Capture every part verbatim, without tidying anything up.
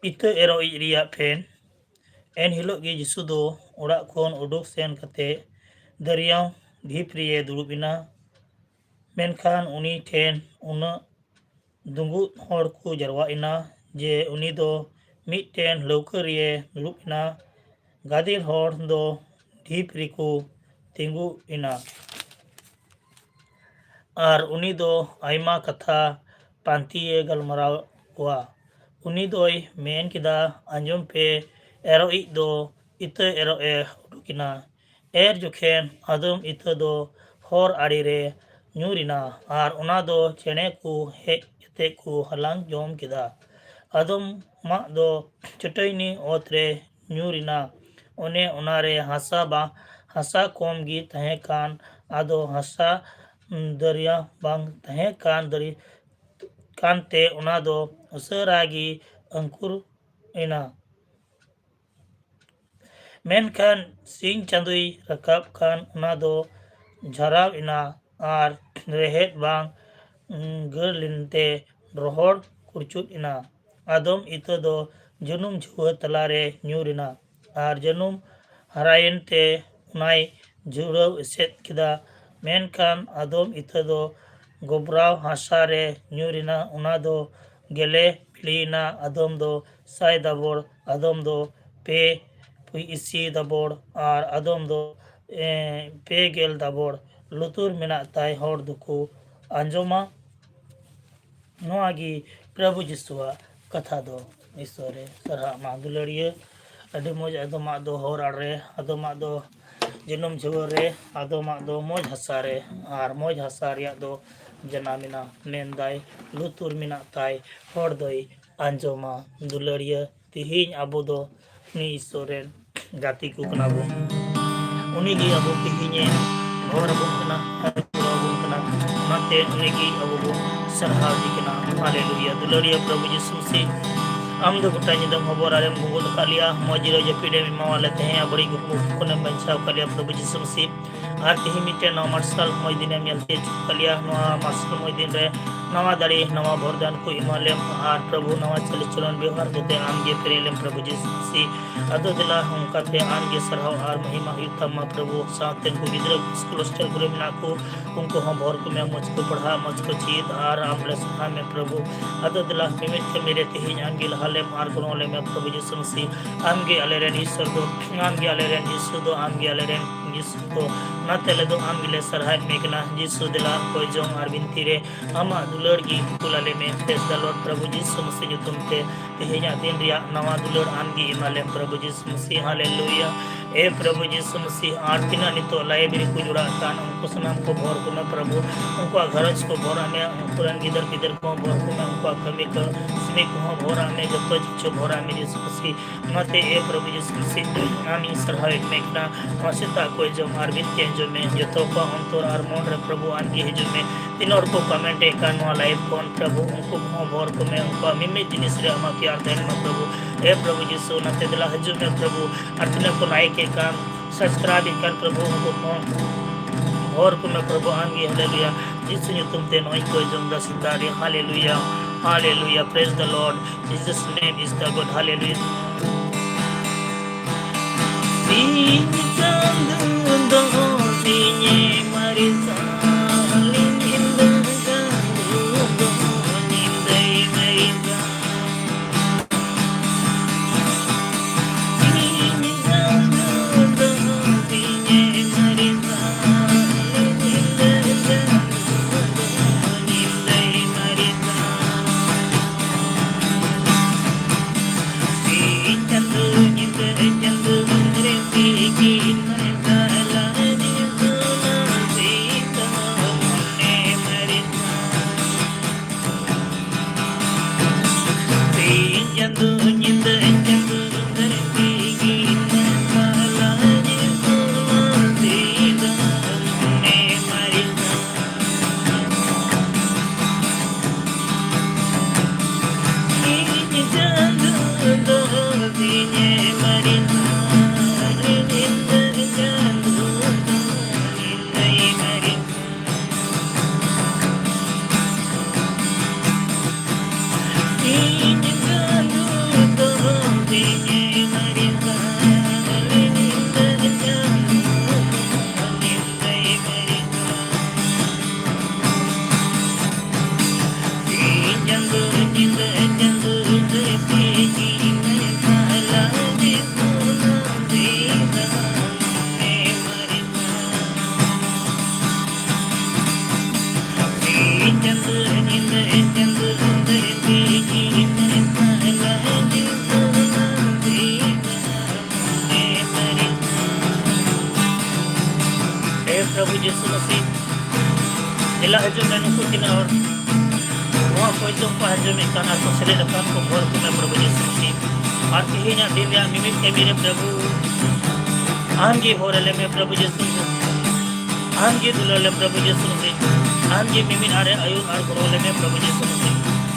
ᱤᱛᱟᱹ ᱮᱨᱚᱜ ᱤᱡ ᱨᱮᱭᱟᱜ ᱯᱷᱮᱱ᱾ ᱮᱱ ᱦᱤᱞᱳᱜ ᱜᱮ ᱡᱤᱥᱩ ᱫᱚ ᱚᱲᱟᱜ ᱠᱷᱚᱱ ᱩᱰᱩᱠ ᱥᱮᱱ ᱠᱟᱛᱮ ᱫᱟᱹᱨᱭᱟᱹᱣ ᱰᱷᱤᱯ ᱨᱮᱭᱮ ᱫᱩᱲᱩᱵ ᱮᱱᱟ᱾ ᱢᱮᱱᱠᱷᱟᱱ ᱩᱱᱤ ᱴᱷᱮᱱ ᱩᱱᱟᱹᱜ ᱫᱩᱸᱜᱩᱫ ᱦᱚᱲ ᱠᱚ ᱡᱟᱨᱣᱟ ᱮᱱᱟ ᱡᱮ ᱩᱱᱤ ᱫᱚ ᱢᱤᱫᱴᱮᱱ ᱞᱟᱹᱣᱠᱟᱹ ᱨᱮᱭᱮ ᱫᱩᱲᱩᱵ ᱮᱱᱟ᱾ ᱜᱟᱫᱮᱞ ᱦᱚᱲ ᱫᱚ ᱰᱷᱤᱯ ᱨᱮᱠᱚ ᱛᱤᱸᱜᱩ ᱮᱱᱟ᱾ ᱟᱨ ᱩᱱᱤ ᱫᱚ ᱟᱭᱢᱟ ᱠᱟᱛᱷᱟ ᱯᱟᱱᱛᱮᱭᱮ ᱜᱟᱞᱢᱟᱨᱟᱣ ᱠᱚᱣᱟ᱾ ᱩᱱᱤ ᱫᱚᱭ ᱢᱮᱱ ᱠᱮᱫᱟ, ᱟᱸᱡᱚᱢ ᱯᱮ, ᱮᱨᱚᱜ ᱤᱡ ᱫᱚ ᱤᱛᱟᱹ ᱮᱨᱚᱜ ᱮ ᱩᱰᱩᱠ ᱮᱱᱟ᱾ ᱮᱨ ᱡᱚᱠᱷᱮᱱ ᱟᱫᱚᱢ ᱤᱛᱟᱹ ᱫᱚ ᱦᱚᱨ ᱟᱲᱮ ᱨᱮ ᱧᱩᱨ ᱮᱱᱟ, ᱟᱨ ᱚᱱᱟ ᱫᱚ ᱪᱮᱬᱮ ᱠᱚ ᱦᱮᱡ ᱠᱟᱛᱮ ᱠᱚ ᱦᱟᱞᱟᱝ ᱡᱚᱢ ᱠᱮᱫᱟ᱾ ᱟᱫᱚᱢᱟᱜ ᱫᱚ ᱪᱟᱹᱴᱟᱹᱭᱱᱤ ᱚᱛ ᱨᱮ ᱧᱩᱨ ᱮᱱᱟ᱾ ᱚᱱᱮ ᱚᱱᱟ ᱨᱮ ᱦᱟᱥᱟ ᱵᱟᱝ, ᱦᱟᱥᱟ ᱠᱚᱢ ᱜᱮ ᱛᱟᱦᱮᱸ ᱠᱟᱱ, ᱟᱫᱚ ᱦᱟᱥᱟ, ᱩᱸ, ᱫᱟᱹᱨᱭᱟ ᱵᱟᱝ ᱛᱟᱦᱮᱸ ᱠᱟᱱ ᱫᱟᱨᱮ ᱠᱟᱱᱛᱮ ᱚᱱᱟ ᱫᱚ ᱩᱥᱟᱹᱨᱟ ᱜᱮ ᱟᱹᱝᱠᱩᱨ ᱮᱱᱟ᱾ ᱢᱮᱱᱠᱷᱟᱱ ᱥᱤᱧ ᱪᱟᱸᱫᱚᱭ ᱨᱟᱠᱟᱵ ᱠᱷᱟᱱ ᱚᱱᱟ ᱫᱚ ᱡᱷᱟᱨᱟᱣ ᱮᱱᱟ ᱟᱨ ᱨᱮᱦᱮᱫ ᱵᱟᱝ, ᱩᱸ, ᱜᱟᱹᱲ ᱞᱮᱱᱛᱮ ᱨᱚᱦᱚᱲ ᱠᱩᱲᱪᱩᱫ ᱮᱱᱟ᱾ ᱟᱫᱚᱢ ᱤᱛᱟᱹ ᱫᱚ ᱡᱟᱹᱱᱩᱢ ᱡᱷᱩᱣᱟᱹ ᱛᱟᱞᱟᱨᱮ ᱧᱩᱨ ᱮᱱᱟ ᱟᱨ ᱡᱟᱹᱱᱩᱢ ᱦᱟᱨᱟᱭᱮᱱ ᱛᱮ ᱚᱱᱟᱭ ᱡᱷᱩᱲᱟᱹᱣ ᱮᱥᱮᱫ ᱠᱮᱫᱟ᱾ ᱢᱮᱱᱠᱷᱟᱱ ᱟᱫᱚᱢ ᱤᱛᱟᱹ ᱫᱚ ᱜᱚᱵᱨᱟᱣ ᱦᱟᱥᱟ ᱨᱮ ᱧᱩᱨ ᱮᱱᱟ, ᱚᱱᱟ ᱫᱚ ᱜᱮᱞᱮ ᱵᱤᱞᱤᱭᱮᱱᱟ᱾ ᱟᱫᱚᱢ ᱫᱚ ᱥᱟᱭ ᱫᱟᱵᱚᱲ, ᱟᱫᱚᱢ ᱫᱚ ᱯᱮ ᱤᱥᱤ ᱫᱟᱵᱚᱲ, ᱟᱨ ᱟᱫᱚᱢ ᱫᱚ, ᱮ, ᱯᱮ ᱜᱮᱞ ᱫᱟᱵᱚᱲ᱾ ᱞᱩᱛᱩᱨ ᱢᱮᱱᱟᱜ ᱛᱟᱭ ᱦᱚᱲ ᱫᱚᱠᱚ ᱟᱸᱡᱚᱢᱟ᱾ ᱱᱚᱣᱟ ᱜᱮ ᱯᱨᱚᱵᱷᱩ ᱡᱤᱥᱩᱣᱟᱜ ᱠᱟᱛᱷᱟ ᱫᱚ᱾ ᱤᱥᱚᱨ ᱨᱮ ᱥᱟᱨᱦᱟᱣ ᱢᱟ᱾ ᱫᱩᱞᱟᱹᱲᱤᱭᱟᱹ, ᱟᱹᱰᱤ ᱢᱚᱡᱽ᱾ ᱟᱫᱚᱢᱟᱜ ᱫᱚ ᱦᱚᱨ ᱟᱲᱮ, ᱟᱫᱚᱢᱟᱜ ᱫᱚ ᱡᱟᱹᱱᱩᱢ ᱡᱷᱩᱣᱟᱹ ᱨᱮ, ᱟᱫᱚᱢᱟᱜ ᱫᱚ ᱢᱚᱡᱽ ᱦᱟᱥᱟ ᱨᱮ, ᱟᱨ ᱢᱚᱡᱽ ᱦᱟᱥᱟ ᱨᱮᱭᱟᱜ ᱫᱚ ᱡᱟᱱᱟᱢ ᱮᱱᱟ᱾ ᱢᱮᱱᱫᱟᱭ, ᱞᱩᱛᱩᱨ ᱢᱮᱱᱟᱜ ᱛᱟᱭ ᱦᱚᱲ ᱫᱚᱭ ᱟᱸᱡᱚᱢᱟ᱾ ᱫᱩᱞᱟᱹᱲᱤᱭᱟᱹ, ᱛᱮᱦᱮᱧ ᱟᱵᱚ ᱫᱚ ᱩᱱᱤ ᱤᱥᱚᱨ ᱨᱮᱱ ᱜᱟᱛᱮ ᱠᱚ ᱠᱟᱱᱟ ᱵᱚᱱ᱾ ᱩᱱᱤ ᱜᱮ ᱟᱵᱚ ᱛᱮᱦᱮᱧᱮ ᱜᱚᱲᱚ ᱟᱵᱚᱱ ᱠᱟᱱᱟ, ᱟᱨ ᱜᱚᱲᱚ ᱟᱵᱚᱱ ᱠᱟᱱᱟ᱾ ᱚᱱᱟᱛᱮ ᱩᱱᱤ ᱜᱮ ᱟᱵᱚ ᱵᱚᱱ ᱥᱟᱨᱦᱟᱣ ᱮ ᱠᱟᱱᱟ᱾ ᱦᱟᱞᱮᱞᱩᱭᱟ᱾ ᱫᱩᱞᱟᱹᱲᱤᱭᱟᱹ ᱯᱨᱚᱵᱷᱩ ᱡᱤᱥᱩ ᱢᱟᱥᱤ, ᱟᱢ ᱫᱚ ᱜᱚᱴᱟ ᱧᱤᱫᱟᱹᱢ ᱦᱚᱵᱚᱨ ᱟᱨᱮᱢ ᱜᱩᱸᱜᱩᱫ ᱟᱠᱟᱫ ᱞᱮᱭᱟ᱾ ᱢᱚᱡᱽ ᱡᱤᱨᱟᱹᱣ ᱡᱟᱹᱯᱤᱫ ᱮᱢ ᱮᱢᱟᱣᱟᱫ ᱞᱮ ᱛᱟᱦᱮᱸ᱾ ᱵᱟᱹᱲᱤᱡ ᱠᱚ ᱠᱷᱚᱱᱮᱢ ᱵᱟᱧᱪᱟᱣ ᱟᱠᱟᱫ ᱞᱮᱭᱟ ᱯᱨᱚᱵᱷᱩ ᱡᱤᱥᱩ ᱢᱟᱥᱤ᱾ ᱟᱨ ᱛᱮᱦᱮᱧ ᱢᱤᱫᱴᱮᱱ ᱱᱟᱣᱟ ᱢᱟᱨᱥᱟᱞ ᱢᱚᱡᱽ ᱫᱤᱱᱮᱢ ᱧᱮᱞ ᱦᱚᱪᱚ ᱟᱠᱟᱫ ᱞᱮᱭᱟ᱾ ᱱᱚᱣᱟ ᱢᱟᱨᱥᱟᱞ ᱢᱚᱡᱽ ᱫᱤᱱ ᱨᱮ ᱱᱟᱣᱟ ᱫᱟᱲᱮ, ᱱᱟᱣᱟ ᱵᱚᱨᱫᱟᱱ ᱠᱚ ᱮᱢᱟ ᱞᱮᱢ, ᱟᱨ ᱯᱨᱚᱵᱷᱩ, ᱱᱟᱣᱟ ᱪᱟᱹᱞᱤ ᱪᱚᱞᱚᱱ ᱵᱮᱣᱦᱟᱨ ᱠᱟᱛᱮ ᱟᱢ ᱜᱮ ᱯᱮᱨᱮᱡ ᱞᱮᱢ, ᱯᱨᱚᱵᱷᱩ ᱡᱤᱥᱩ ᱢᱟᱥᱤ᱾ ᱟᱫᱚ ᱫᱮᱞᱟ, ᱚᱱᱠᱟᱛᱮ ᱟᱢ ᱜᱮ ᱥᱟᱨᱦᱟᱣ ᱟᱨ ᱢᱚᱦᱤᱢᱟ ᱦᱩᱭᱩᱜ ᱛᱟᱢᱟ, ᱯᱨᱚᱵᱷᱩ᱾ ᱥᱟᱶᱛᱮ ᱩᱱᱠᱩ ᱜᱤᱫᱽᱨᱟᱹ ᱥᱠᱩᱞ ᱦᱳᱥᱴᱮᱞ ᱠᱚᱨᱮ ᱢᱮᱱᱟᱜ ᱠᱚ, ᱩᱱᱠᱩ ᱦᱚᱸ ᱵᱷᱚᱨ ᱠᱚᱢᱮ, ᱢᱚᱡᱽ ᱠᱚ ᱯᱟᱲᱦᱟᱜ, ᱢᱚᱡᱽ ᱠᱚ ᱪᱮᱫ, ᱟᱨ ᱟᱢ ᱞᱮ ᱥᱟᱨᱦᱟᱣ ᱢᱮ, ᱯᱨᱚᱵᱷᱩ᱾ ᱟᱫᱚ ᱫᱮᱞᱟ, ᱢᱤᱢᱤᱫ ᱠᱟᱹᱢᱤ ᱨᱮ ᱛᱮᱦᱮᱧ ᱟᱢ ᱜᱮ ᱞᱟᱦᱟ ᱞᱮᱢ ᱟᱨ ᱜᱚᱲᱚ ᱞᱮᱢ, ᱯᱨᱚᱵᱷᱩ ᱡᱤᱥᱩ ᱢᱟᱥᱤ᱾ ᱟᱢ ᱜᱮ ᱟᱞᱮ ᱨᱮᱱ ᱤᱥᱥᱚᱨ ᱫᱚ, ᱟᱢ ᱜᱮ ᱟᱞᱮ ᱨᱮᱱ ᱡᱤᱥᱩ ᱫᱚ, ᱟᱢ ᱜᱮ ᱟᱞᱮ ᱨᱮᱱ ᱡᱤᱥᱩ ᱫᱚ᱾ ᱚᱱᱟᱛᱮ ᱟᱞᱮ ᱫᱚ ᱟᱢ ᱜᱮᱞᱮ ᱥᱟᱨᱦᱟᱣᱮᱫ ᱢᱮ ᱠᱟᱱᱟ, ᱡᱤᱥᱩ᱾ ᱫᱮᱞᱟ, ᱠᱚᱭ ᱡᱚᱝ ᱟᱨ ᱵᱤᱱᱛᱤ ᱨᱮ ᱟᱢᱟᱜ ᱫᱩᱞᱟᱹᱲ ᱜᱮ ᱠᱩᱞ ᱟᱞᱮ ᱢᱮ᱾ Praise the Lord, ᱯᱨᱚᱵᱷᱩ ᱡᱤᱥᱩ ᱢᱟᱥᱤ ᱧᱩᱛᱩᱢ ᱛᱮ ᱛᱮᱦᱮᱧᱟᱜ ᱫᱤᱱ ᱨᱮᱭᱟᱜ ᱱᱟᱣᱟ ᱫᱩᱞᱟᱹᱲ ᱟᱢ ᱜᱮ ᱮᱢᱟ ᱞᱮᱢ, ᱯᱨᱚᱵᱷᱩ ᱡᱤᱥᱩ ᱢᱟᱥᱤ᱾ ᱦᱟᱞᱮᱞᱩᱭᱟ᱾ ᱮ ᱯᱨᱚᱵᱷᱩ ᱡᱤᱥᱩ ᱢᱟᱥᱤ, ᱟᱨ ᱛᱤᱱᱟᱹᱜ ᱱᱤᱛᱚᱜ live ᱨᱮᱠᱚ ᱡᱚᱲᱟᱜ ᱠᱟᱱ, ᱩᱱᱠᱩ ᱥᱟᱱᱟᱢ ᱠᱚ ᱵᱷᱚᱨ ᱠᱚᱢᱮ, ᱯᱨᱚᱵᱷᱩ᱾ ᱩᱱᱠᱩᱣᱟᱜ ᱜᱷᱟᱨᱚᱸᱡᱽ ᱠᱚ ᱵᱷᱚᱨᱟᱜ ᱢᱮ, ᱩᱱᱠᱩ ᱨᱮᱱ ᱜᱤᱫᱟᱹᱨ ᱯᱤᱫᱟᱹᱨ ᱠᱚᱦᱚᱸ ᱵᱷᱚᱨ ᱠᱚᱢᱮ, ᱩᱱᱠᱩᱣᱟᱜ ᱠᱟᱹᱢᱤ ᱠᱟᱹᱥᱱᱤ ᱠᱚᱦᱚᱸ ᱵᱷᱚᱨᱟᱜ ᱢᱮ, ᱡᱚᱛᱚ ᱠᱤᱪᱷᱩ ᱵᱷᱚᱨᱟᱜ ᱢᱮ, ᱡᱤᱥᱩ ᱢᱟᱥᱤ᱾ ᱚᱱᱟᱛᱮ ᱮ ᱯᱨᱚᱵᱷᱩ ᱡᱤᱥᱩ ᱢᱟᱥᱤ, ᱟᱢᱤᱧ ᱥᱟᱨᱦᱟᱣᱮᱫ ᱢᱮ ᱠᱟᱱᱟ᱾ ᱱᱚᱣᱟ ᱥᱮᱛᱟᱜ ᱠᱚᱭ ᱡᱚᱢ ᱟᱨ ᱵᱤᱱᱛᱤ ᱟᱸᱡᱚᱢ ᱢᱮ᱾ ᱡᱚᱛᱚ ᱠᱚᱣᱟᱜ ᱚᱱᱛᱚᱨ ᱟᱨ ᱢᱚᱱ ᱨᱮ ᱯᱨᱚᱵᱷᱩ ᱟᱢ ᱜᱮ ᱦᱤᱡᱩᱜ ᱢᱮ᱾ ᱛᱤᱱᱟᱹᱜ ᱦᱚᱲ ᱠᱚ comment ᱮᱫ ᱠᱟᱱ ᱱᱚᱣᱟ live ᱠᱷᱚᱱ, ᱯᱨᱚᱵᱷᱩ, ᱩᱱᱠᱩ ᱠᱚᱦᱚᱸ ᱵᱷᱚᱨ ᱠᱚᱢᱮ, ᱩᱱᱠᱩᱣᱟᱜ ᱢᱤᱢᱤᱫ ᱡᱤᱱᱤᱥ ᱨᱮ ᱟᱢᱟᱜ ᱯᱮᱭᱟᱨ ᱛᱟᱦᱮᱱ ᱢᱟ, ᱯᱨᱚᱵᱷᱩ᱾ ᱮ ᱯᱨᱚᱵᱷᱩ ᱡᱤᱥᱩ, ᱚᱱᱟᱛᱮ ᱫᱮᱞᱟ ᱦᱤᱡᱩᱜ ᱢᱮ, ᱯᱨᱚᱵᱷᱩ᱾ ᱟᱨ ᱛᱤᱱᱟᱹᱜ ᱠᱚ like ᱮᱫ ᱠᱟᱱ, subscribe ᱮᱫ ᱠᱟᱱ, ᱯᱨᱚᱵᱷᱩ, ᱩᱱᱠᱩ ᱠᱚᱦᱚᱸ ᱵᱷᱚᱨ ᱠᱚᱢᱮ, ᱯᱨᱚᱵᱷᱩ, ᱟᱢ ᱜᱮ᱾ ᱦᱟᱞᱮᱞᱩᱭᱟ᱾ ᱡᱤᱥᱩ ᱧᱩᱛᱩᱢ ᱛᱮ ᱱᱚᱜᱼᱚᱭ ᱠᱚᱭ ᱡᱚᱢ ᱫᱟ ᱥᱮᱛᱟᱜ ᱨᱮ᱾ ᱦᱟᱞᱮᱞᱩᱭᱟ, ᱦᱟᱞᱮᱞᱩᱭᱟ, praise the Lord, Jesus name is the God, hallelujah. ᱥᱤᱧ ᱪᱟᱸᱫᱚ ᱫᱚ ᱥᱤᱧᱮ ᱢᱟᱨᱥᱟᱞ, ᱧᱤᱫᱟᱹ ᱪᱟᱸᱫᱚ ᱫᱚ ᱧᱤᱫᱟᱹᱭ ᱢᱟᱨᱥᱟᱞ᱾ ᱦᱮ ᱯᱨᱚᱵᱷᱩ ᱡᱤᱥᱩ ᱢᱟᱥᱤ, ᱫᱮᱞᱟ ᱦᱤᱡᱩᱜ ᱢᱮ, ᱱᱩᱠᱩ ᱛᱤᱱᱟᱹᱜ ᱦᱚᱲ ᱱᱚᱣᱟ ᱠᱚᱭᱡᱚᱝ ᱠᱚ ᱟᱸᱡᱚᱢᱮᱫ ᱠᱟᱱ ᱟᱨ ᱠᱚ ᱥᱮᱞᱮᱫ ᱟᱠᱟᱱ ᱠᱚ ᱵᱷᱚᱨ ᱠᱚᱢᱮ ᱯᱨᱚᱵᱷᱩ ᱡᱤᱥᱩ ᱢᱟᱥᱤ᱾ ᱟᱨ ᱛᱮᱦᱮᱧᱟᱜ ᱫᱤᱱ ᱨᱮᱭᱟᱜ ᱢᱤᱢᱤᱫ ᱠᱟᱹᱢᱤ ᱨᱮ ᱯᱨᱚᱵᱷᱩ ᱟᱢ ᱜᱮ ᱵᱷᱚᱨ ᱟᱞᱮ ᱢᱮ ᱯᱨᱚᱵᱷᱩ ᱡᱤᱥᱩ ᱢᱟᱥᱤ᱾ ᱟᱢ ᱜᱮ ᱫᱩᱞᱟᱹᱲ ᱞᱮ ᱯᱨᱚᱵᱷᱩ ᱡᱤᱥᱩ ᱢᱟᱥᱤ᱾ ᱟᱢ ᱜᱮ ᱢᱤᱢᱤᱫ ᱟᱨᱮ ᱟᱹᱭᱩᱨ ᱟᱨ ᱜᱚᱲᱚ ᱞᱮ ᱢᱮ ᱯᱨᱚᱵᱷᱩ ᱡᱤᱥᱩ ᱢᱟᱥᱤ᱾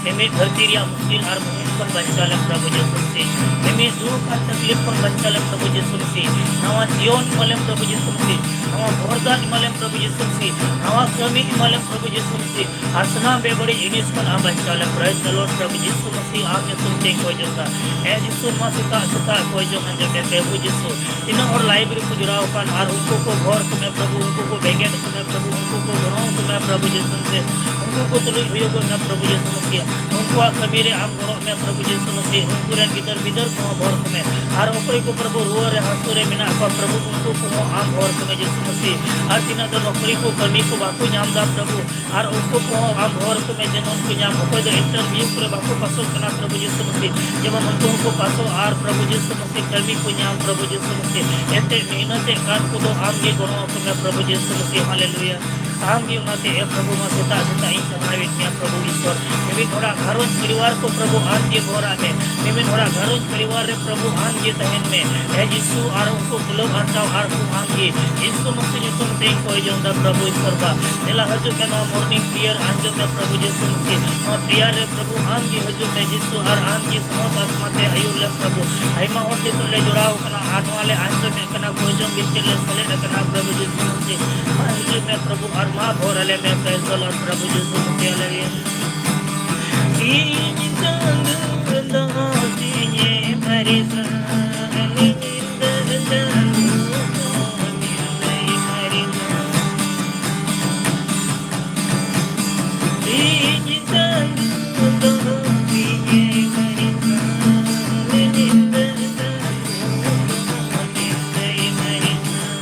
ᱢᱤᱢᱤᱫ ᱫᱷᱟᱹᱨᱛᱤ ᱨᱮᱭᱟᱜ ᱢᱩᱥᱠᱤᱞ ᱟᱨ ᱢᱩᱦᱤᱢ ᱠᱷᱚᱱ ᱵᱟᱧᱪᱟᱣ ᱞᱮᱢ ᱯᱨᱚᱵᱷᱩ ᱡᱤᱥᱩ ᱢᱟᱥᱤ᱾ ᱢᱤᱢᱤᱫ ᱫᱩᱠ ᱟᱨ ᱛᱟᱠᱞᱤᱯ ᱠᱷᱚᱱ ᱵᱟᱧᱪᱟᱣ ᱞᱮᱢ ᱯᱨᱚᱵᱷᱩ ᱡᱤᱥᱩ ᱢᱟᱥᱤ᱾ ᱱᱟᱣᱟ ᱡᱤᱭᱚᱱ ᱮᱢᱟ ᱞᱮᱢ ᱯᱨᱚᱵᱷᱩ ᱡᱤᱥᱩ ᱢᱟᱥᱤ᱾ ᱱᱟᱣᱟ ᱵᱷᱚᱨᱫᱟᱱ ᱮᱢᱟ ᱞᱮᱢ ᱯᱨᱚᱵᱷᱩ ᱡᱤᱥᱩ ᱢᱟᱥᱤ᱾ ᱱᱟᱣᱟ ᱠᱟᱹᱢᱤ ᱮᱢᱟ ᱞᱮᱢ ᱯᱨᱚᱵᱷᱩ ᱡᱤᱥᱩ ᱢᱟᱥᱤ᱾ ᱟᱨ ᱥᱟᱱᱟᱢ ᱵᱮᱵᱟᱹᱲᱤᱡ ᱡᱤᱱᱤᱥ ᱠᱷᱚᱱ ᱟᱢ ᱵᱟᱧᱪᱟᱣ ᱞᱮᱢ᱾ Praise the Lord ᱯᱨᱚᱵᱷᱩ ᱡᱤᱥᱩ ᱢᱟᱥᱤ, ᱟᱢ ᱧᱩᱛᱩᱢ ᱛᱮᱧ ᱠᱚᱭ ᱡᱚᱝ ᱫᱟ᱾ ᱮ ᱡᱤᱥᱩ, ᱱᱚᱣᱟ ᱥᱮᱛᱟᱜ ᱥᱮᱛᱟᱜ ᱠᱚᱭ ᱡᱚᱝ ᱟᱸᱡᱚᱢ ᱢᱮ ᱯᱨᱚᱵᱷᱩ ᱡᱤᱥᱩ᱾ ᱛᱤᱱᱟᱹᱜ ᱦᱚᱲ live ᱨᱮᱠᱚ ᱡᱚᱲᱟᱣ ᱟᱠᱟᱱ ᱟᱨ ᱩᱱᱠᱩ ᱠᱚ ᱵᱷᱚᱨ ᱠᱚᱢᱮ ᱯᱨᱚᱵᱷᱩ, ᱩᱱᱠᱩ ᱠᱚ ᱵᱮᱸᱜᱮᱫ ᱠᱚᱢᱮ ᱯᱨᱚᱵᱷᱩ, ᱩᱱᱠᱩ ᱠᱚ ᱜᱚᱲᱚ ᱠᱚᱢᱮ ᱯᱨᱚᱵᱷᱩ ᱡᱤᱥᱩ ᱢᱟᱥᱤ᱾ ᱩᱱᱠᱩ ᱠᱚ ᱛᱩᱞᱩᱡ ᱦᱩᱭᱩᱜᱚᱜ ᱢᱮ ᱯᱨᱚᱵᱷᱩ ᱡᱤᱥᱩ ᱢᱟᱥᱤ᱾ ᱩᱱᱠᱩᱣᱟᱜ ᱠᱟᱹᱢᱤ ᱨᱮ ᱟᱢ ᱜᱚᱲᱚᱜ ᱢᱮ ᱯᱨᱚᱵᱷᱩ ᱡᱤᱥᱩ ᱢᱟᱥᱤ᱾ ᱩᱱᱠᱩ ᱨᱮᱱ ᱜᱤᱫᱟᱹᱨ ᱯᱤᱫᱟᱹᱨ ᱠᱚᱦᱚᱸ ᱵᱷᱚᱨ ᱠᱚᱢᱮ᱾ ᱟᱨ ᱚᱠᱚᱭ ᱠᱚ ᱯᱨᱚᱵᱷᱩ ᱨᱩᱣᱟᱹ ᱨᱮ ᱦᱟᱹᱥᱩ ᱨᱮ ᱢᱮᱱᱟᱜ ᱠᱚᱣᱟ ᱯᱨᱚᱵᱷᱩ, ᱩᱱᱠᱩ ᱠᱚᱦᱚᱸ ᱟᱢ ᱵᱷᱚᱨ ᱠᱚᱢᱮ ᱡᱤᱥᱩ ᱢᱟᱥᱤ᱾ ᱟᱨ ᱛᱤᱱᱟᱹᱜ ᱫᱚ ᱱᱚᱠᱨᱤ ᱠᱚ ᱠᱟᱹᱢᱤ ᱠᱚ ᱵᱟᱠᱚ ᱧᱟᱢ ᱮᱫᱟ ᱯᱨᱚᱵᱷᱩ, ᱟᱨ ᱩᱱᱠᱩ ᱠᱚᱦᱚᱸ ᱟᱢ ᱵᱷᱚᱨ ᱠᱚᱢᱮ ᱡᱮᱢᱚᱱ ᱠᱚ ᱧᱟᱢ᱾ ᱚᱠᱚᱭ ᱫᱚ interview ᱠᱚᱨᱮ ᱵᱟᱠᱚ ᱯᱟᱥᱚᱜ ᱠᱟᱱᱟ ᱯᱨᱚᱵᱷᱩ ᱡᱤᱥᱩ ᱢᱟᱥᱤ, ᱡᱮᱢᱚᱱ ᱩᱱᱠᱩ ᱦᱚᱸᱠᱚ ᱯᱟᱥᱚᱜ ᱟᱨ ᱯᱨᱚᱵᱷᱩ ᱡᱤᱥᱩ ᱢᱟᱥᱤ ᱠᱟᱹᱢᱤ ᱠᱚ ᱧᱟᱢ ᱯᱨᱚᱵᱷᱩ ᱡᱤᱥᱩ ᱢᱟᱥᱤ᱾ ᱮᱱᱛᱮ ᱢᱮᱦᱱᱚᱛᱮᱫ ᱠᱟᱱ ᱠᱚᱫᱚ ᱟᱢ ᱜᱮ ᱜᱚᱲᱚ ᱟᱠᱚ ᱢᱮ ᱯᱨᱚᱵᱷᱩ ᱡᱤᱥᱩ ᱢᱟᱥᱤ᱾ ᱦᱟᱞᱮᱞᱩᱭᱟ᱾ ᱟᱢ ᱜᱮ ᱚᱱᱟᱛᱮ ᱮ ᱯᱨᱚᱵᱷᱩ ᱢᱟ ᱥᱮᱛᱟᱜ ᱥᱮᱛᱟᱜ ᱤᱧ ᱥᱟᱨᱦᱟᱣᱮᱫ ᱢᱮᱭᱟ ᱯᱨᱚᱵᱷᱩ ᱤᱥᱣᱚᱨ᱾ ᱢᱤᱢᱤᱫ ᱦᱚᱲᱟᱜ ᱜᱷᱟᱨᱚᱸᱡᱽ ᱯᱚᱨᱤᱵᱟᱨ ᱠᱚ ᱯᱨᱚᱵᱷᱩ ᱟᱢ ᱜᱮ ᱵᱷᱚᱨᱟᱜ ᱢᱮ᱾ ᱢᱤᱢᱤᱫ ᱦᱚᱲᱟᱜ ᱜᱷᱟᱨᱚᱸᱡᱽ ᱯᱚᱨᱤᱵᱟᱨ ᱨᱮ ᱯᱨᱚᱵᱷᱩ ᱟᱢ ᱜᱮ ᱛᱟᱦᱮᱱ ᱢᱮ᱾ ᱦᱮ ᱡᱤᱥᱩ, ᱟᱨ ᱩᱱᱠᱩ ᱠᱩᱞᱟᱹᱣ ᱟᱱᱴᱟᱣ ᱟᱨ ᱠᱚ ᱟᱢ ᱜᱮ᱾ ᱡᱤᱥᱩ ᱢᱟᱥᱤ ᱧᱩᱛᱩᱢ ᱛᱮᱧ ᱠᱚᱭ ᱡᱚᱝ ᱫᱟ ᱯᱨᱚᱵᱷᱩ ᱤᱥᱣᱚᱨ ᱵᱟ᱾ ᱫᱮᱞᱟ ᱦᱤᱡᱩᱜ ᱢᱮ, ᱱᱚᱣᱟ morning prayer ᱟᱸᱡᱚᱢ ᱢᱮ ᱯᱨᱚᱵᱷᱩ ᱡᱤᱥᱩ ᱢᱟᱥᱤ᱾ ᱱᱚᱣᱟ prayer ᱨᱮ ᱯᱨᱚᱵᱷᱩ ᱟᱢ ᱜᱮ ᱦᱤᱡᱩᱜ ᱢᱮ ᱡᱤᱥᱩ, ᱟᱨ ᱟᱢ ᱜᱮ ᱥᱚᱢᱚᱥᱛ ᱟᱛᱢᱟ ᱛᱮ ᱟᱹᱭᱩᱨ ᱞᱮᱢ ᱯᱨᱚᱵᱷᱩ᱾ ᱟᱭᱢᱟ ᱦᱚᱲ ᱱᱤᱛᱚᱜ ᱞᱮ ᱡᱚᱲᱟᱣ ᱟᱠᱟᱱᱟ ᱟᱨ ᱱᱚᱣᱟ ᱞᱮ ᱟᱸᱡᱚᱢᱮᱫ ᱠᱟᱱᱟ, ᱠᱚᱭ ᱡᱚᱝ ᱵᱷᱤᱛᱤᱨ ᱞᱮ ᱥᱮᱞᱮᱫ ᱟᱠᱟᱱᱟ ᱯᱨᱚᱵᱷᱩ ᱡᱤᱥᱩ ᱢᱟᱥᱤ᱾ ᱢᱟ ᱦᱤᱡᱩᱜ ᱢᱮ ᱯᱨᱚᱵᱷᱩ ᱟᱨ ᱢᱟ ᱵᱷᱚᱨ ᱟᱞᱮ ᱢᱮ, praise the Lord ᱯᱨᱚᱵᱷᱩ ᱡᱤᱥᱩ ᱢᱟᱥᱤ, ᱦᱟᱞᱮᱞᱩᱭᱟ᱾ ᱤᱧ ᱪᱟᱸᱫᱚ ᱫᱚ ᱥᱤᱧᱮ ᱢᱟᱨᱥᱟᱞ, ᱧᱤᱫᱟᱹ ᱪᱟᱸᱫᱚ ᱫᱚ ᱧᱤᱫᱟᱹᱭ ᱢᱟᱨᱥᱟᱞ᱾ ᱥᱤᱧ ᱪᱟᱸᱫᱚ ᱫᱚ ᱥᱤᱧᱮ ᱢᱟᱨᱥᱟᱞ, ᱧᱤᱫᱟᱹ ᱪᱟᱸᱫᱚ ᱫᱚ ᱧᱤᱫᱟᱹᱭ ᱢᱟᱨᱥᱟᱞ᱾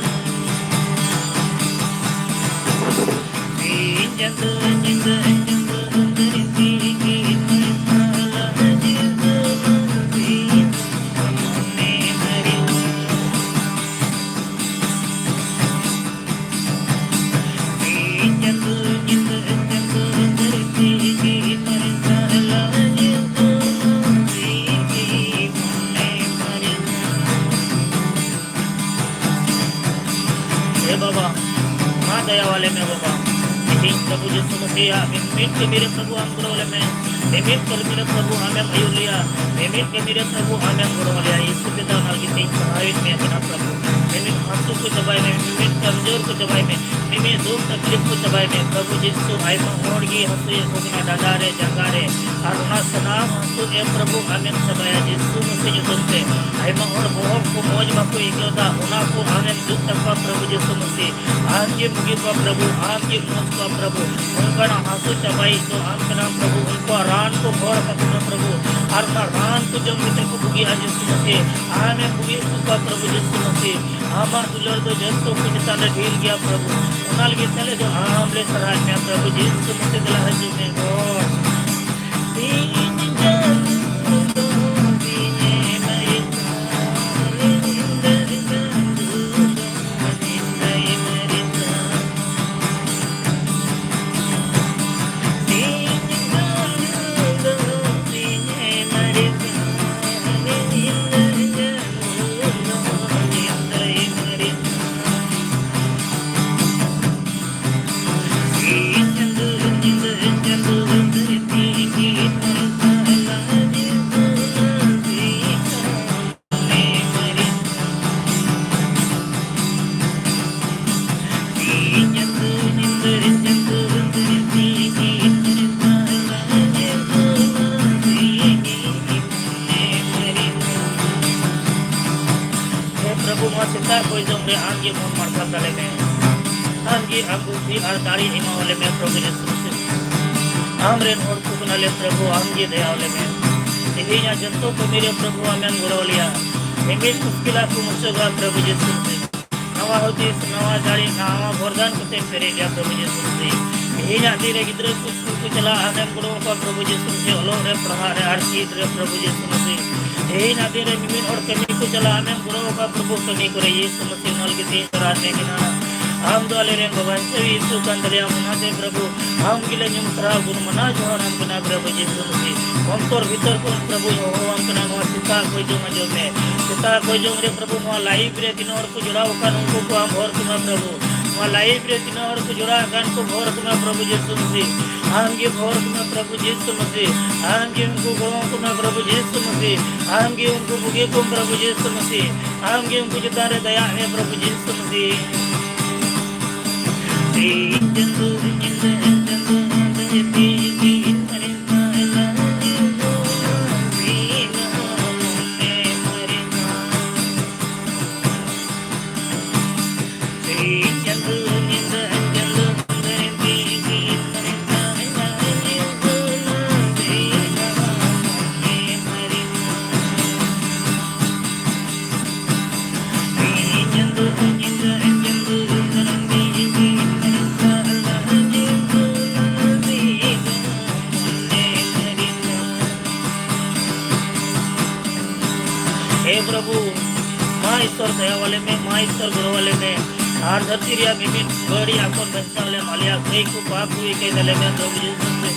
ᱥᱤᱧ ᱪᱟᱸᱫᱚ ᱧᱤᱫᱟᱹ ᱪᱟᱸᱫᱚ ᱫᱚ ᱫᱷᱟᱹᱨᱛᱤ ᱜᱮ ᱢᱟᱨᱥᱟᱞᱟ, ᱡᱤᱥᱩ ᱢᱟᱹᱥᱤ ᱫᱚ ᱢᱚᱱᱮ ᱢᱟᱨᱥᱟᱞ᱾ ᱥᱤᱧ ᱪᱟᱸᱫᱚ ᱧᱤᱫᱟᱹ ᱪᱟᱸᱫᱚ ᱫᱷᱟᱹᱨᱛᱤ ᱜᱮ ᱢᱟᱨᱥᱟᱞᱟ, ᱡᱤᱥᱩ ᱢᱟᱹᱥᱤ ᱜᱮ ᱢᱚᱱᱮ ᱢᱟᱨᱥᱟᱞ᱾ ᱦᱮ ᱵᱟᱵᱟ, ᱢᱟ ᱫᱟᱭᱟᱣᱟᱞᱮ ᱢᱮ ᱵᱟᱵᱟ᱾ ᱛᱮᱦᱮᱧ ᱯᱨᱚᱵᱷᱩ ᱡᱤᱥᱩ ᱢᱟᱹᱥᱤᱭᱟᱜ ᱢᱤᱢᱤᱫ ᱠᱟᱹᱢᱤ ᱨᱮ ᱯᱨᱚᱵᱷᱩ ᱟᱢ ᱜᱚᱲᱚ ᱞᱮ ᱢᱮ᱾ ᱢᱤᱢᱤᱫ ᱠᱟᱹᱢᱤ ᱨᱮ ᱯᱨᱚᱵᱷᱩ ᱟᱢᱮᱢ ᱟᱹᱭᱩᱨ ᱞᱮᱭᱟ᱾ ᱢᱤᱢᱤᱫ ᱠᱟᱹᱢᱤ ᱨᱮ ᱯᱨᱚᱵᱷᱩ ᱟᱢᱮᱢ ᱜᱚᱲᱚ ᱞᱮᱭᱟ᱾ ᱭᱤᱥᱩ ᱯᱤᱛᱟ, ᱚᱱᱟ ᱞᱟᱹᱜᱤᱫ ᱛᱮᱧ ᱥᱟᱨᱦᱟᱣᱮᱫ ᱢᱮᱭᱟ ᱠᱟᱱᱟ ᱯᱨᱚᱵᱷᱩ᱾ ᱢᱤᱢᱤᱫ ᱦᱟᱹᱥᱩ ᱠᱚ ᱪᱟᱵᱟᱭ ᱢᱮ, ᱢᱤᱢᱤᱫ ᱠᱚᱢᱡᱳᱨ ᱠᱚ ᱪᱟᱵᱟᱭ ᱢᱮ, ᱢᱤᱢᱤᱫ ᱫᱩᱠ ᱛᱟᱠᱞᱤᱯ ᱠᱚ ᱪᱟᱵᱟᱭ ᱢᱮ᱾ ᱯᱨᱚᱵᱷᱩ ᱡᱤᱥᱩ, ᱟᱭᱢᱟ ᱦᱚᱲ ᱜᱮ ᱦᱟᱹᱥᱩᱭᱮᱫ ᱠᱚ ᱠᱟᱱᱟ ᱰᱟᱸᱰᱟ ᱨᱮ, ᱡᱟᱸᱜᱟ ᱨᱮ, ᱟᱨ ᱚᱱᱟ ᱥᱟᱱᱟᱢ ᱦᱟᱹᱥᱩ ᱮ ᱯᱨᱚᱵᱷᱩ ᱟᱢᱮᱢ ᱪᱟᱵᱟᱭᱟ ᱡᱤᱥᱩ ᱢᱟᱹᱥᱤ ᱧᱩᱛᱩᱢ ᱛᱮ᱾ ᱟᱭᱢᱟ ᱦᱚᱲ ᱵᱚᱦᱚᱜ ᱠᱚ ᱢᱚᱡᱽ ᱵᱟᱠᱚ ᱟᱹᱭᱠᱟᱹᱣ ᱮᱫᱟ, ᱚᱱᱟ ᱠᱚ ᱟᱢᱮᱢ ᱡᱩᱛ ᱛᱟᱠᱚᱣᱟ ᱯᱨᱚᱵᱷᱩ ᱡᱤᱥᱩ ᱢᱟᱹᱥᱤ᱾ ᱟᱢ ᱜᱮ ᱵᱩᱜᱤ ᱠᱚᱣᱟ ᱯᱨᱚᱵᱷᱩ, ᱟᱢ ᱜᱮ ᱢᱚᱡᱽ ᱠᱚᱣᱟ ᱯᱨᱚᱵᱷᱩ᱾ ᱚᱱᱠᱟᱱᱟᱜ ᱦᱟᱹᱥᱩ ᱪᱟᱵᱟᱭᱤᱡ ᱫᱚ ᱟᱢ ᱠᱟᱱᱟᱢ ᱯᱨᱚᱵᱷᱩ᱾ ᱩᱱᱠᱩᱣᱟᱜ ᱨᱟᱱ ᱠᱚ ᱦᱚᱲ ᱟᱠᱚ ᱠᱟᱱᱟ ᱯᱨᱚᱵᱷᱩ, ᱟᱨ ᱚᱱᱟ ᱨᱟᱱ ᱠᱚ ᱡᱚᱢ ᱠᱟᱛᱮ ᱠᱚ ᱵᱩᱜᱤᱜᱼᱟ ᱡᱤᱥᱩ ᱢᱟᱹᱥᱤ᱾ ᱟᱢᱮᱢ ᱵᱩᱜᱤ ᱦᱚᱪᱚ ᱠᱚᱣᱟ ᱯᱨᱚᱵᱷᱩ ᱡᱤᱥᱩ ᱢᱟᱹᱥᱤ᱾ ᱟᱢᱟᱜ ᱫᱩᱞᱟᱹᱲ ᱫᱚ ᱡᱚᱛᱚ ᱠᱚ ᱪᱮᱛᱟᱱ ᱨᱮ ᱰᱷᱮᱨ ᱜᱮᱭᱟ ᱯᱨᱚᱵᱷᱩ᱾ ᱚᱱᱟ ᱞᱟᱹᱜᱤᱫ ᱛᱮ ᱟᱞᱮ ᱫᱚ ᱟᱢ ᱞᱮ ᱥᱟᱨᱦᱟᱣᱮᱫ ᱢᱮᱭᱟ ᱯᱨᱚᱵᱷᱩ ᱡᱤᱥᱩ ᱢᱟᱹᱥᱤ, ᱫᱮᱞᱟ ᱦᱤᱡᱩᱜ ᱢᱮ ᱜᱚᱰ᱾ ᱥᱤᱧ ᱪᱟᱸᱫᱚ ᱫᱚ ᱥᱤᱧᱮ ᱢᱟᱨᱥᱟᱞ, ᱧᱤᱫᱟᱹ ᱪᱟᱸᱫᱚ ᱫᱚ ᱧᱤᱫᱟᱹᱭ ᱢᱟᱨᱥᱟᱞ᱾ ᱥᱤᱧ ᱪᱟᱸᱫᱚ ᱫᱚ ᱥᱤᱧᱮ ᱢᱟᱨᱥᱟᱞ, ᱧᱤᱫᱟᱹ ᱪᱟᱸᱫᱚ ᱫᱚ ᱧᱤᱫᱟᱹᱭ ᱢᱟᱨᱥᱟᱞ᱾ ᱥᱤᱧ ᱪᱟᱸᱫᱚ ᱧᱤᱫᱟᱹ ᱪᱟᱸᱫᱚ ᱫᱚ ᱥᱮᱛᱟᱜ ᱠᱷᱚᱡ ᱡᱚᱢ ᱨᱮ ᱟᱢ ᱜᱮ ᱢᱚᱱ ᱢᱟᱨᱥᱟᱞ ᱛᱟᱞᱮ ᱢᱮ᱾ ᱟᱢ ᱜᱮ ᱟᱢ ᱵᱩᱫᱷᱤ ᱟᱨ ᱫᱟᱲᱮ ᱮᱢᱟᱣᱟᱞᱮ ᱢᱮ ᱯᱨᱚᱵᱷᱩ ᱡᱤᱥᱩ ᱢᱟᱥᱤ᱾ ᱟᱢ ᱨᱮᱱ ᱦᱚᱲ ᱠᱚ ᱠᱟᱱᱟᱞᱮ ᱯᱨᱚᱵᱷᱩ, ᱟᱢ ᱜᱮ ᱫᱟᱭᱟᱣᱟᱞᱮ ᱢᱮ᱾ ᱛᱮᱦᱮᱧᱟᱜ ᱡᱚᱛᱚ ᱠᱟᱹᱢᱤ ᱨᱮ ᱯᱨᱚᱵᱷᱩ ᱟᱢᱮᱢ ᱜᱚᱲᱚ ᱞᱮᱭᱟ᱾ ᱢᱤᱢᱤᱫ ᱢᱩᱥᱠᱤᱞᱟᱜ ᱠᱚ ᱢᱩᱪᱟᱹᱫᱚᱜᱼᱟ ᱯᱨᱚᱵᱷᱩ ᱡᱤᱥᱩ ᱢᱟᱥᱤ᱾ ᱱᱟᱣᱟ ᱦᱩᱫᱤᱥ, ᱱᱟᱣᱟ ᱫᱟᱲᱮ, ᱱᱟᱣᱟ ᱵᱚᱨᱫᱟᱱ ᱠᱚᱛᱮ ᱯᱮᱨᱮᱡ ᱞᱮᱭᱟ ᱯᱨᱚᱵᱷᱩ ᱡᱤᱥᱩ ᱢᱟᱥᱤ᱾ ᱛᱮᱦᱮᱧᱟᱜ ᱫᱤᱱ ᱨᱮ ᱜᱤᱫᱽᱨᱟᱹ ᱠᱚ ᱥᱠᱩᱞ ᱠᱚ ᱪᱟᱞᱟᱜ, ᱟᱢᱮᱢ ᱜᱚᱲᱚ ᱟᱠᱚᱣᱟ ᱯᱨᱚᱵᱷᱩ ᱡᱤᱥᱩ ᱢᱟᱥᱤ, ᱚᱞᱚᱜ ᱨᱮ, ᱯᱟᱲᱦᱟᱜ ᱨᱮ ᱟᱨ ᱪᱮᱫ ᱨᱮ ᱯᱨᱚᱵᱷᱩ ᱡᱤᱥᱩ ᱢᱟᱥᱤ᱾ ᱛᱮᱦᱮᱧᱟᱜ ᱫᱤᱱ ᱨᱮ ᱢᱤᱢᱤᱫ ᱦᱚᱲ ᱠᱟᱹᱢᱤ ᱠᱚ ᱪᱟᱞᱟᱜ, ᱟᱢᱮᱢ ᱜᱚᱲᱚ ᱟᱠᱚᱣᱟ ᱯᱨᱚᱵᱷᱩ ᱠᱟᱹᱢᱤ ᱠᱚᱨᱮ ᱡᱤᱥᱩ ᱢᱟᱥᱤ, ᱚᱱᱟ ᱞᱟᱹᱜᱤᱫ ᱛᱮ ᱤᱧ ᱡᱚᱦᱟᱨ ᱢᱮ ᱠᱟᱱᱟ᱾ ᱟᱢ ᱫᱚ ᱟᱞᱮ ᱨᱮᱱ ᱵᱟᱵᱟ ᱤᱥᱩ ᱠᱟᱱ ᱛᱟᱞᱮᱭᱟ, ᱚᱱᱟᱛᱮ ᱯᱨᱚᱵᱷᱩ ᱟᱢ ᱜᱮᱞᱮ ᱧᱩᱢ ᱥᱟᱨᱦᱟᱣ ᱜᱩᱱ ᱢᱟᱱᱟᱣ ᱡᱚᱦᱟᱨ ᱟᱢ ᱠᱟᱱᱟ ᱯᱨᱚᱵᱷᱩ ᱡᱤᱥᱩ ᱢᱟᱥᱤ᱾ ᱚᱱᱛᱚᱨ ᱵᱷᱤᱛᱟᱹᱨ ᱠᱷᱚᱱ ᱯᱨᱚᱵᱷᱩᱧ ᱦᱚᱦᱚ ᱟᱢ ᱠᱟᱱᱟ, ᱱᱚᱣᱟ ᱥᱮᱛᱟᱜ ᱠᱷᱚᱡ ᱡᱚᱢ ᱟᱸᱡᱚᱢ ᱢᱮ᱾ ᱥᱮᱛᱟᱜ ᱠᱷᱚᱡ ᱡᱚᱢ ᱨᱮ ᱯᱨᱚᱵᱷᱩ ᱱᱚᱣᱟ ᱞᱟᱭᱤᱵᱷ ᱨᱮ ᱛᱤᱱᱟᱹᱜ ᱦᱚᱲ ᱠᱚ ᱡᱚᱲᱟᱣ ᱟᱠᱟᱱ ᱩᱱᱠᱩ ᱠᱚ ᱟᱢ ᱵᱷᱳᱨ ᱠᱚᱢᱟ ᱯᱨᱚᱵᱷᱩ᱾ ᱱᱚᱣᱟ ᱞᱟᱭᱤᱵᱷ ᱨᱮ ᱛᱤᱱᱟᱹᱜ ᱦᱚᱲ ᱠᱚ ᱡᱚᱲᱟᱣ ᱟᱠᱟᱱ ᱠᱚ ᱵᱷᱳᱨ ᱠᱚᱢᱟ ᱯᱨᱚᱵᱷᱩ ᱡᱤᱥᱩ ᱢᱟᱥᱤ᱾ ᱟᱢ ᱜᱮ ᱵᱷᱳᱨ ᱠᱚᱢᱟ ᱯᱨᱚᱵᱷᱩ ᱡᱤᱥᱩ ᱢᱟᱥᱤ᱾ ᱟᱢ ᱜᱮ ᱩᱱᱠᱩ ᱜᱚᱲᱚ ᱠᱚᱢᱟ ᱯᱨᱚᱵᱷᱩ ᱡᱤᱥᱩ ᱢᱟᱥᱤ᱾ ᱟᱢ ᱜᱮ ᱩᱱᱠᱩ ᱵᱩᱜᱤ ᱠᱚᱢ ᱯᱨᱚᱵᱷᱩ ᱡᱤᱥᱩ ᱢᱟᱥᱤ᱾ ᱟᱢ ᱜᱮ ᱩᱱᱠᱩ ᱪᱮᱛᱟᱱ ᱨᱮ ᱫᱟᱭᱟᱜ ᱢᱮ ᱯᱨᱚᱵᱷᱩ ᱡᱤᱥᱩ ᱢᱟᱥᱤ᱾ ᱥᱤᱧ ᱪᱟᱸᱫᱳ ᱧᱤᱫᱟᱹ ᱪᱟᱸᱫᱳ ᱫᱟᱨᱮ ᱫᱷᱤᱨᱤ ᱫᱟᱨᱮ ᱛᱟᱞᱟ ᱨᱮ ᱫᱚ ᱢᱮᱱᱟᱜ ᱢᱚᱱᱮ ᱢᱟᱨᱮᱱᱟ᱾ हे प्रभु, ᱢᱟ ᱤᱥᱚᱨ ᱫᱟᱭᱟ ᱟᱞᱮ ᱢᱮ, ᱢᱟ ᱤᱥᱚᱨ ᱜᱚᱲᱚ ᱟᱞᱮ ᱢᱮ᱾ ᱟᱨ ᱫᱷᱟᱹᱨᱛᱤ ᱨᱮᱭᱟᱜ ᱢᱤᱢᱤᱫ ᱵᱟᱹᱲᱤᱡ ᱟᱠᱚᱴ ᱵᱟᱧᱪᱟᱣ ᱞᱮᱢ, ᱟᱞᱮᱭᱟᱜ ᱜᱟᱹᱭ ᱠᱚ ᱯᱟᱯ ᱠᱚ ᱤᱠᱟᱹᱭ ᱫᱟᱞᱮ ᱢᱮ, ᱯᱨᱚᱵᱷᱩ ᱡᱤᱥᱩ ᱢᱟᱥᱤ᱾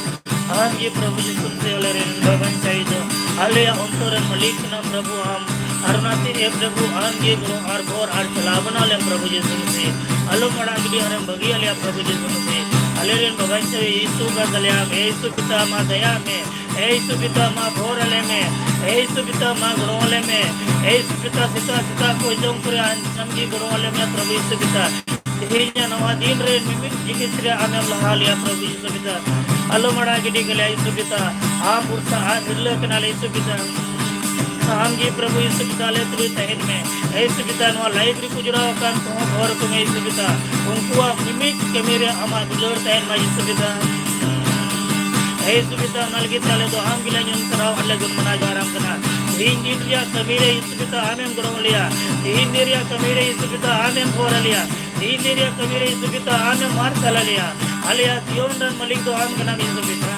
ᱟᱢ ᱜᱮ ᱯᱨᱚᱵᱷᱩ ᱡᱤᱥᱩ ᱢᱟᱥᱤ ᱟᱞᱮ ᱨᱮᱱ ᱵᱟᱧᱪᱟᱣᱤᱡ ᱫᱚ, ᱟᱞᱮᱭᱟᱜ ᱚᱱᱛᱚᱨ ᱨᱮᱱ ᱢᱟᱹᱞᱤᱠ ᱠᱟᱱᱟᱢ ᱯᱨᱚᱵᱷᱩ ᱟᱢ᱾ ᱟᱨ ᱚᱱᱟᱛᱮ ᱮ ᱯᱨᱚᱵᱷᱩ ᱟᱢ ᱜᱮ ᱜᱚᱲᱚ ᱟᱨ ᱵᱷᱚᱨ ᱟᱨ ᱪᱟᱞᱟᱣ ᱵᱚᱱᱟ ᱞᱮᱢ ᱯᱨᱚᱵᱷᱩ ᱡᱤᱥᱩ ᱢᱟᱥᱤ᱾ ᱟᱞᱚᱢ ᱟᱲᱟᱜ ᱜᱤᱰᱤ ᱟᱨᱮᱢ ᱵᱟᱹᱜᱤ ᱟᱞᱮᱭᱟ ᱯᱨᱚᱵᱷᱩ ᱡᱤᱥᱩ ᱢᱟᱥᱤ᱾ ᱟᱞᱮ ᱨᱮᱱ ᱵᱟᱧᱪᱟᱣᱤᱡ ᱭᱤᱥᱩ ᱠᱟᱱ ᱛᱟᱞᱮᱭᱟᱢ, ᱮ ᱭᱤᱥᱩ ᱯᱤᱛᱟ ᱢᱟ ᱫᱟᱭᱟ ᱢᱮ᱾ ᱮ ᱭᱤᱥᱩ ᱯᱤᱛᱟ, ᱢᱟ ᱵᱷᱳᱨ ᱟᱞᱮ ᱢᱮ᱾ ᱮ ᱭᱤᱥᱩ ᱯᱤᱛᱟ, ᱢᱟ ᱜᱚᱲᱚ ᱟᱞᱮ ᱢᱮ᱾ ᱮ ᱭᱤᱥᱩ ᱯᱤᱛᱟ, ᱥᱮᱛᱟᱜ ᱥᱮᱛᱟᱜ ᱠᱚ ᱡᱚᱢ ᱠᱚᱨᱮ ᱟᱢ ᱜᱮ ᱜᱚᱲᱚ ᱟᱞᱮ ᱢᱮ, ᱯᱨᱚᱵᱷᱩ ᱭᱤᱥᱩ ᱯᱤᱛᱟ᱾ ᱛᱮᱦᱮᱧᱟᱜ ᱱᱚᱣᱟ ᱫᱤᱱ ᱨᱮ ᱢᱤᱢᱤᱫ ᱡᱤᱱᱤᱥ ᱨᱮ ᱟᱢᱮᱢ ᱞᱟᱦᱟ ᱞᱮᱭᱟ, ᱯᱨᱚᱵᱷᱩ ᱭᱤᱥᱩ ᱯᱤᱛᱟ᱾ ᱟᱞᱚᱢ ᱟᱲᱟᱜ ᱜᱤᱰᱤ ᱠᱟᱞᱮᱭᱟ, ᱭᱤᱥᱩ ᱯᱤᱛᱟ᱾ ᱟᱢ ᱵᱷᱚᱨᱥᱟ, ᱟᱢ ᱦᱤᱨᱞᱟᱹ ᱠᱟᱱᱟᱞᱮ, ᱭᱤᱥᱩ ᱯᱤᱛᱟ᱾ ᱟᱢ ᱜᱮ ᱯᱨᱚᱵᱷᱩ ᱭᱤᱥᱩ ᱯᱤᱛᱟ ᱟᱞᱮ ᱛᱩᱞᱩᱡ ᱛᱟᱦᱮᱱ ᱢᱮ᱾ ᱦᱮ ᱭᱤᱥᱩ ᱯᱤᱛᱟ, ᱱᱚᱣᱟ live ᱨᱮᱠᱚ ᱡᱚᱲᱟᱣ ᱟᱠᱟᱱ ᱠᱚᱦᱚᱸ ᱵᱷᱚᱨ ᱠᱚᱢᱮ ᱭᱤᱥᱩ ᱯᱤᱛᱟ᱾ ᱩᱱᱠᱩᱣᱟᱜ ᱢᱤᱢᱤᱫ ᱠᱟᱹᱢᱤ ᱨᱮ ᱟᱢᱟᱜ ᱫᱩᱞᱟᱹᱲ ᱛᱟᱦᱮᱱ ᱢᱟ ᱭᱤᱥᱩ ᱯᱤᱛᱟ᱾ ᱦᱮ ᱭᱤᱥᱩ ᱯᱤᱛᱟ, ᱚᱱᱟ ᱞᱟᱹᱜᱤᱫ ᱛᱮ ᱟᱞᱮ ᱫᱚ ᱟᱢ ᱜᱮᱞᱮ ᱧᱩᱢ ᱥᱟᱨᱦᱟᱣ ᱟᱨ ᱞᱮ ᱜᱩᱱ ᱢᱟᱱᱟᱣ ᱡᱚᱦᱟᱨᱟᱢ ᱠᱟᱱᱟ᱾ ᱛᱤᱦᱤᱧ ᱫᱤᱱ ᱨᱮᱭᱟᱜ ᱠᱟᱹᱢᱤ ᱨᱮ ᱭᱤᱥᱩ ᱯᱤᱛᱟ ᱟᱢᱮᱢ ᱜᱚᱲᱚ ᱟᱞᱮᱭᱟ᱾ ᱛᱤᱦᱤᱧ ᱫᱤᱱ ᱨᱮᱭᱟᱜ ᱠᱟᱹᱢᱤ ᱨᱮ ᱭᱤᱥᱩ ᱯᱤᱛᱟ ᱟᱢᱮᱢ ᱵᱷᱚᱨ ᱟᱞᱮᱭᱟ᱾ ᱛᱤᱦᱤᱧ ᱫᱤᱱ ᱨᱮᱭᱟᱜ ᱠᱟᱹᱢᱤ ᱨᱮ ᱭᱤᱥᱩ ᱯᱤᱛᱟ ᱟᱢᱮᱢ ᱢᱟᱨᱥᱟᱞ ᱟᱞᱮᱭᱟ᱾ ᱟᱞᱮᱭᱟᱜ ᱡᱤᱭᱚᱱ ᱨᱮᱱ ᱢᱟᱹᱞᱤᱠ ᱫᱚ ᱟᱢ ᱠᱟᱱᱟᱢ ᱭᱤᱥᱩ ᱯᱤᱛᱟ᱾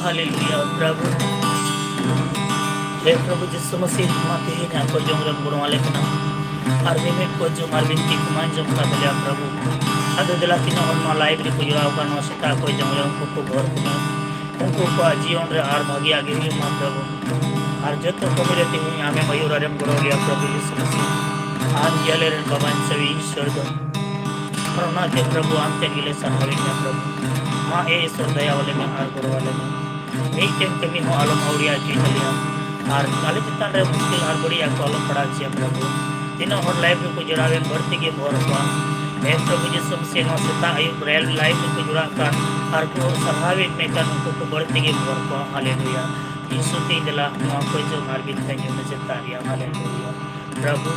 ᱦᱟᱞᱮᱞᱩᱭᱟ ᱯᱨᱚᱵᱷᱩ᱾ ᱦᱮ ᱯᱨᱚᱵᱷᱩ ᱡᱤᱥᱩ ᱢᱟᱥᱤ, ᱢᱟ ᱛᱮᱦᱮᱧ ᱟᱠᱚ ᱡᱚᱢ ᱨᱮᱢ ᱜᱚᱲᱚ ᱟᱞᱮ ᱠᱟᱱᱟ᱾ ᱟᱨ ᱢᱤᱢᱤᱫ ᱠᱚ ᱡᱚᱢ ᱟᱨ ᱵᱤᱱᱛᱤ ᱠᱚ ᱢᱟ ᱟᱸᱡᱚᱢ ᱠᱟᱜ ᱛᱟᱞᱮᱭᱟ ᱯᱨᱚᱵᱷᱩ᱾ ᱟᱫᱚ ᱫᱮᱞᱟ ᱛᱤᱱᱟᱹᱜ ᱦᱚᱲ ᱱᱚᱣᱟ live ᱨᱮᱠᱚ ᱡᱚᱲᱟᱣ ᱟᱠᱟᱱ ᱱᱚᱣᱟ ᱥᱮᱛᱟᱜ ᱠᱚ ᱡᱚᱢ ᱨᱮ ᱩᱱᱠᱩ ᱠᱚ ᱵᱷᱚᱨ ᱠᱚᱢᱟ᱾ ᱩᱱᱠᱩ ᱠᱚᱣᱟᱜ ᱡᱤᱭᱚᱱ ᱨᱮ ᱟᱨ ᱵᱷᱟᱹᱜᱤᱭᱟᱜ ᱜᱮ ᱦᱩᱭᱩᱜ ᱢᱟ ᱯᱨᱚᱵᱷᱩ᱾ ᱟᱨ ᱡᱚᱛᱚ ᱠᱟᱹᱢᱤ ᱨᱮ ᱛᱮᱦᱮᱧ ᱟᱢᱮᱢ ᱟᱹᱭᱩᱨ ᱟᱨᱮᱢ ᱜᱚᱲᱚ ᱞᱮᱭᱟ ᱯᱨᱚᱵᱷᱩ ᱡᱤᱥᱩ ᱢᱟᱥᱤ᱾ ᱟᱢ ᱜᱮ ᱟᱞᱮ ᱨᱮᱱ ᱵᱟᱵᱟᱧ ᱥᱟᱹᱣᱤ ᱤᱥᱥᱚᱨ ᱫᱚ᱾ ᱟᱨ ᱚᱱᱟᱛᱮ ᱯᱨᱚᱵᱷᱩ ᱟᱢ ᱴᱷᱮᱱ ᱜᱮᱞᱮ ᱥᱟᱨᱦᱟᱣᱮᱫ ᱢᱮᱭᱟ ᱯᱨᱚᱵᱷᱩ᱾ ᱢᱟ ᱮ ᱤᱥᱥᱚᱨ ᱫᱟᱭᱟ ᱟᱞᱮ ᱢᱮ ᱟᱨ ᱜᱚᱲᱚ ᱟᱞᱮ ᱢᱮ᱾ ᱢᱤᱫᱴᱮᱱ ᱠᱟᱹᱢᱤ ᱦᱚᱸ ᱟᱞᱚᱢ ᱟᱹᱣᱲᱤᱭᱟ ᱦᱚᱪᱚᱭ ᱛᱟᱞᱮᱭᱟ᱾ ᱟᱨ ᱟᱞᱮ ᱪᱮᱛᱟᱱ ᱨᱮ ᱢᱩᱥᱠᱤᱞ ᱟᱨ ᱵᱟᱹᱲᱤᱡ ᱟᱜ ᱠᱚ ᱟᱞᱚᱢ ᱯᱟᱲᱟᱣ ᱦᱚᱪᱚᱭᱟ ᱯᱨᱚᱵᱷᱩ᱾ ᱛᱤᱱᱟᱹᱜ ᱦᱚᱲ live ᱨᱮᱠᱚ ᱡᱚᱲᱟᱣᱮᱱ, ᱵᱟᱹᱲᱛᱤ ᱜᱮᱢ ᱦᱚᱨ ᱠᱚᱣᱟ᱾ ᱦᱮᱸ ᱯᱨᱚᱵᱷᱩ ᱡᱤᱥᱩ ᱢᱟᱥᱤᱦ, ᱱᱚᱣᱟ ᱥᱮᱛᱟᱜ ᱟᱹᱭᱩᱵ ᱨᱮ live ᱨᱮᱠᱚ ᱡᱚᱲᱟᱜ ᱠᱟᱱ ᱟᱨ ᱠᱚ ᱥᱟᱨᱦᱟᱣᱮᱫ ᱢᱮ ᱠᱟᱱ, ᱩᱱᱠᱩ ᱠᱚ ᱵᱟᱹᱲᱛᱤ ᱜᱮᱢ ᱦᱚᱨ ᱠᱚᱣᱟ᱾ ᱦᱟᱞᱮᱞᱩᱭᱟ᱾ ᱡᱤᱥᱩ ᱛᱤᱧ ᱫᱮᱞᱟ, ᱱᱚᱣᱟ ᱠᱚ ᱡᱚᱢ ᱟᱨ ᱵᱤᱱᱛᱤ ᱟᱸᱡᱚᱢ ᱢᱮ ᱥᱮᱛᱟᱜ ᱨᱮᱭᱟᱜ᱾ ᱦᱟᱞᱮᱞᱩᱭᱟ᱾ ᱯᱨᱚᱵᱷᱩ,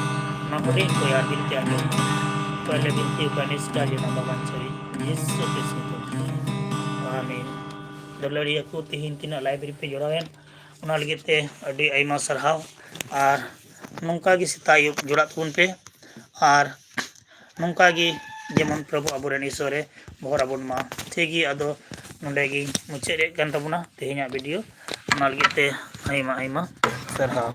ᱱᱚᱣᱟ ᱦᱩᱰᱤᱧ ᱠᱚ ᱟᱨ ᱵᱤᱱᱛᱤ ᱟᱸᱡᱚᱢ ᱢᱮ᱾ ᱯᱟᱦᱞᱮ ᱵᱤᱱᱛᱤ ᱠᱟᱱ ᱤᱥᱠᱟ ᱡᱮ ᱱᱟᱢᱟ ᱵᱟᱧᱪᱟᱣᱤ᱾ ᱡᱤᱥᱩ ᱠᱨᱤᱥᱴᱚ ᱧᱩᱛᱩᱢ ᱛᱮ᱾ ᱟᱢᱮᱱ᱾ ᱫᱩᱞᱟᱹᱲᱤᱭᱟᱹ ᱠᱚ, ᱛᱤᱦᱤᱧ ᱛᱤᱱᱟᱹᱜ live ᱨᱮᱯᱮ ᱡᱚᱲᱟᱣᱮᱱ, ᱚᱱᱟ ᱞᱟᱹᱜᱤᱫ ᱛᱮ ᱟᱹᱰᱤ ᱟᱭᱢᱟ ᱥᱟᱨᱦᱟᱣ᱾ ᱟᱨ ᱱᱚᱝᱠᱟ ᱜᱮ ᱥᱮᱛᱟᱜ ᱟᱹᱭᱩᱵ ᱡᱚᱲᱟᱜ ᱛᱟᱵᱚᱱ ᱯᱮ᱾ ᱟᱨ ᱱᱚᱝᱠᱟ ᱜᱮ ᱡᱮᱢᱚᱱ ᱯᱨᱚᱵᱷᱩ ᱟᱵᱚᱨᱮᱱ ᱤᱥᱚᱨᱮ ᱵᱚᱦᱚᱨ ᱟᱵᱚᱱ ᱢᱟ᱾ ᱴᱷᱤᱠ ᱜᱮ, ᱟᱫᱚ ᱱᱚᱰᱮ ᱜᱮᱧ ᱢᱩᱪᱟᱹᱫ ᱮᱫ ᱠᱟᱱ ᱛᱟᱵᱚᱱᱟ ᱛᱮᱦᱮᱧᱟᱜ video᱾ ᱚᱱᱟ ᱞᱟᱹᱜᱤᱫ ᱛᱮ ᱟᱭᱢᱟ ᱟᱭᱢᱟ ᱥᱟᱨᱦᱟᱣ᱾